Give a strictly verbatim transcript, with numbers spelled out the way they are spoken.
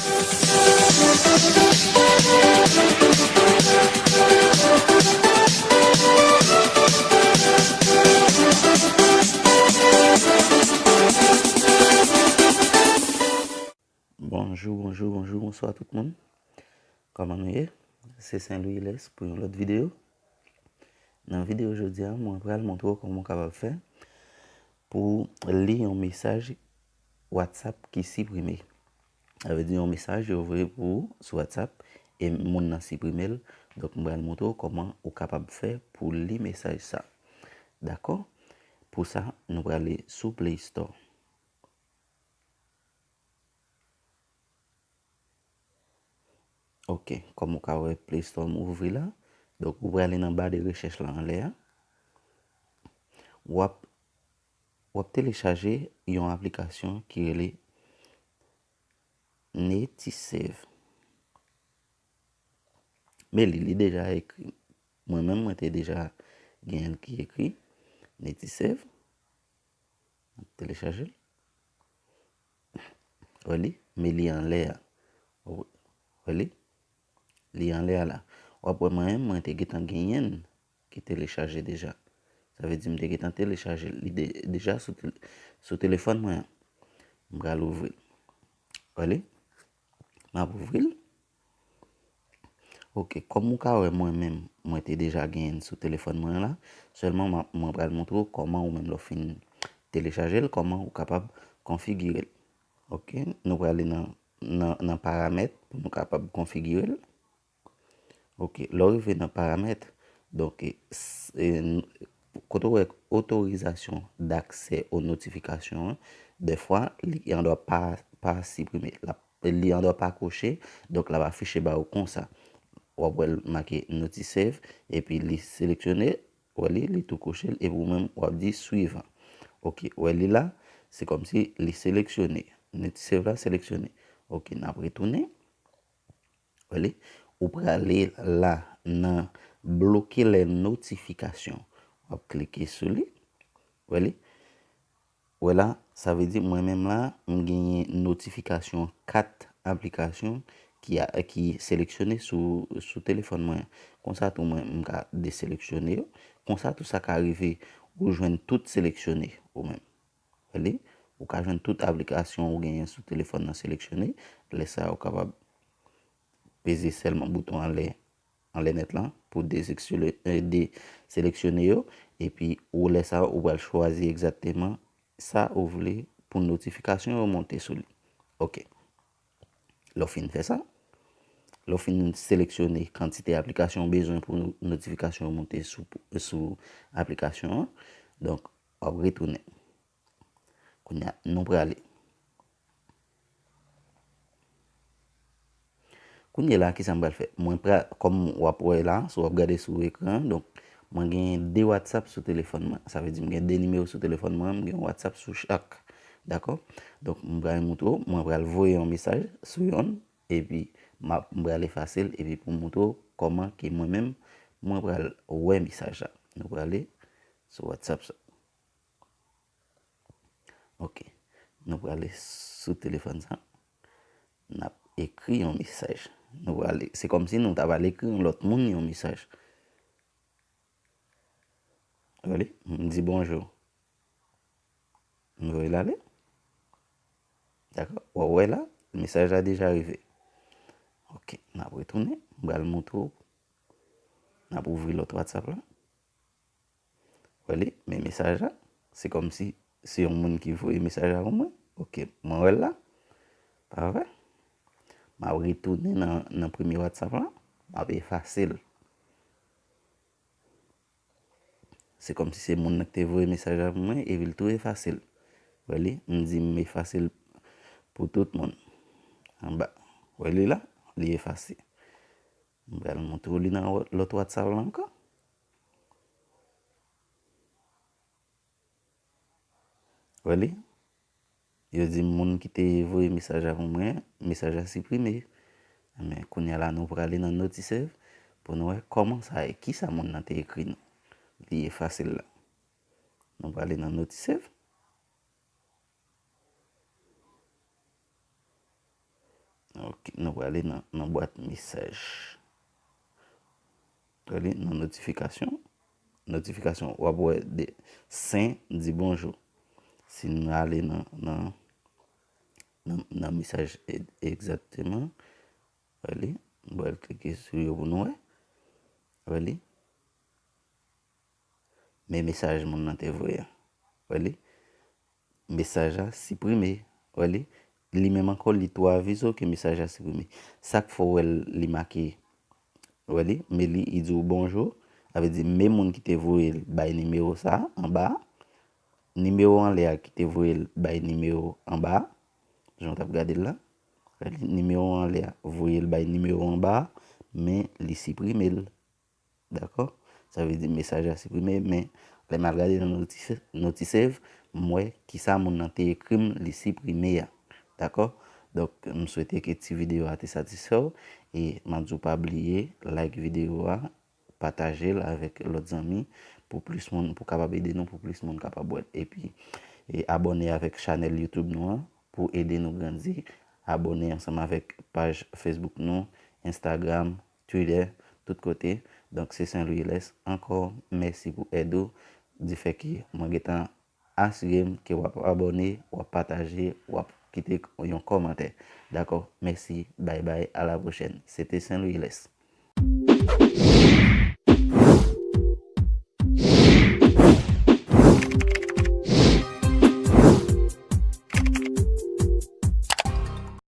Bonjou, bonjou, bonjou, bonswa tout moun. Kòman nou ye? Se Sen Lwi Ilès pou yon lòt videyo. Nan videyo jodi a, mwen pral montre w kòman w kapab fè pou w li yon mesaj WhatsApp ki siprime. Sa vle di yon mesaj yo voye pou ou sou WhatsApp e moun nan siprime l. Donk, mwen pral montre w kòman ou kapab fè pou w li mesaj sa. Dakò? Pou sa, nou prale sou Play Store. Ok, kòm ou ka wè, Play Store m ouvri la. Donk, ou prale nan ba de rechèch la anlè a. W ap, w ap telechaje yon aplikasyon ki rele Netisave. Men li, li deja ekri. Mwen menm, mwen te deja gen l ki ekri Netisave. M ap telechaje l. Wè li? Men li anlè a. Wè li? Li anlè a la. W ap wè mwen menm, mwen te gentan genyen l ki telechaje deja. Sa vle di m te gentan telechaje l. Li de-, deja sou tel-, sou telefòn mwen an. M pral ouvri l. Wè li? M ap ouvri l. Ok, kòm ou ka wè mwen menm, mwen te deja genyen l sou telefòn mwen an la. Sèlman, m ap, mwen pral montre w kòman ou menm lè w fin telechaje l, kòman ou kapab konfigire l. Ok, nou prale nan, nan, nan paramèt pou nou kapab konfigire l. Ok, lè w rive nan paramèt, donk, e, s-, e, n-, kote w wè otorizasyon d'accès aux notifications an, dèfwa, li andwa pa, pa siprime. L ap, li andwa pa koche, donk l ap afiche ba ou konsa. W ap wè l make Notisave, epi li seleksyone, wè li, li tou koche l, epi ou menm, w ap di suivant. Ok, wè li la, se kòmsi li seleksyone. Notisave la seleksyone. Ok, n ap retounen. Wè li? Ou prale la nan bloquer les notifications. W ap klike sou li. Wè li? Wè la, sa vle di mwen menm la, m genyen notifikasyon kat aplikasyon ki a, ki seleksyone sou, sou telefòn mwen. Konsa tou mwen, m ka deseleksyone yo. Konsa tou sa ka rive ou jwenn tout seleksyone ou menm. Wè li? Ou ka jwenn tout aplikasyon ou genyen sou telefòn nan seleksyone. Lè sa a, ou kapab peze sèlman bouton anlè, anlè nèt lan pou deseksele-, eh, deseleksyone yo. Epi, ou lè sa a, ou pral chwazi egzakteman sa ou vle pou notifikasyon yo monte sou li. Ok. Lè w fin fè sa, lè w fin seleksyone kantite aplikasyon ou bezwen pou no-, notifikasyon yo monte sou, sou aplikasyon an, donk, w ap retounen. Kounye a, nou prale. Kounye la, kisa m pral fè? Mwen pra-, kòm w ap wè la, si w ap gade sou ekran, donk, mwen gen de WhatsApp sou telefòn mwen. Sa vle di, m gen de nimewo sou telefòn mwen, m gen WhatsApp sou chak. Dakò? Donk, m pral montre w, mwen pral voye yon mesaj sou yonn, epi m ap, m pral efase l, epi pou m montre w kòman ke mwen menm, mwen pral wè mesaj la. Nou prale sou WhatsApp sa. Ok. Nou prale sou telefòn sa. N ap ekri yon mesaj. Nou prale, se kòmsi nou ta pral ekri yon lòt moun yon mesaj. Wè li, m di bonjou. M voye l ale. Dakò? W ap wè la, mesaj la deja rive. Ok, n ap retounen. M pral montre w. N ap ouvri lòt WhatsApp la. Wè li, men mesaj la. Se kòmsi se yon moun ki voye mesaj la pou mwen. Ok, mwen wè l la. Pa vre? M ap retounen nan, nan premye WhatsApp la. M ap efase l. Se kòmsi se moun nan ki te voye mesaj la pou mwen, epi l tou efase l. Wè li, m di m efase l pou tout moun. Anba. Wè li la, li efase. M pral montre w li nan lòt WhatsApp la ankò. Wè li? Yo di m moun ki te voye mesaj la pou mwen, mesaj la siprime. Men kounye a la, nou prale nan Notisave pou nou wè kòman sa ye, kisa moun nan te ekri nou. Li efase l la. Nou prale nan Notisave. Nou Ok, nou prale nan, nan bwat mesaj. Prale nan notifikasyon. Notifikasyon, w ap wè de Sen di bonjou. Si n ale nan, nan, nan, nan mesaj e- egzakteman, wè li, m pral klike sou yo pou nou wè. Wè li. Men mesaj moun nan te voye a. Wè li. Mesaj la siprime. Wè li. Li menm ankò, li tou avize w ke mesaj la siprime. Sa k fè w wè l, li make, wè li, men li, li di w bonjou. Sa vle di, men moun ki te voye l bay nimewo sa a, anba a. Nimewo anlè a ki te voye l bay nimewo anba a. Jan w t ap gade l la. Wè li, nimewo anlè a voye l bay nimewo anba a, men li siprime l. Dakò? Sa vle di mesaj la siprime, men lè m al gade nan noti-, NotiSave, m wè kisa moun nan te ekri m, li siprime a. Dakò? Donk, m swete ke ti videyo a te satisfè w, e m ap di w pa bliye like videyo a, pataje l avèk lòt zanmi pou plis moun, pou kapab ede nou, pou plis moun kapab wè l. Epi, e abòne avèk chanèl YouTube nou an pou ede nou grandi. Abòne ansanm avèk paj Facebook nou, Instagram, Twitter, tout kote. Donk, se Saint Louis Lès. Ankò, mèsi pou èd ou. Difè ke mwen gentan asire m ke w ap abòne, w ap pataje, w ap kite yon kòmantè. Dakò? Mèsi, bay bay, a la pwochèn. Se te Saint Louis Lès.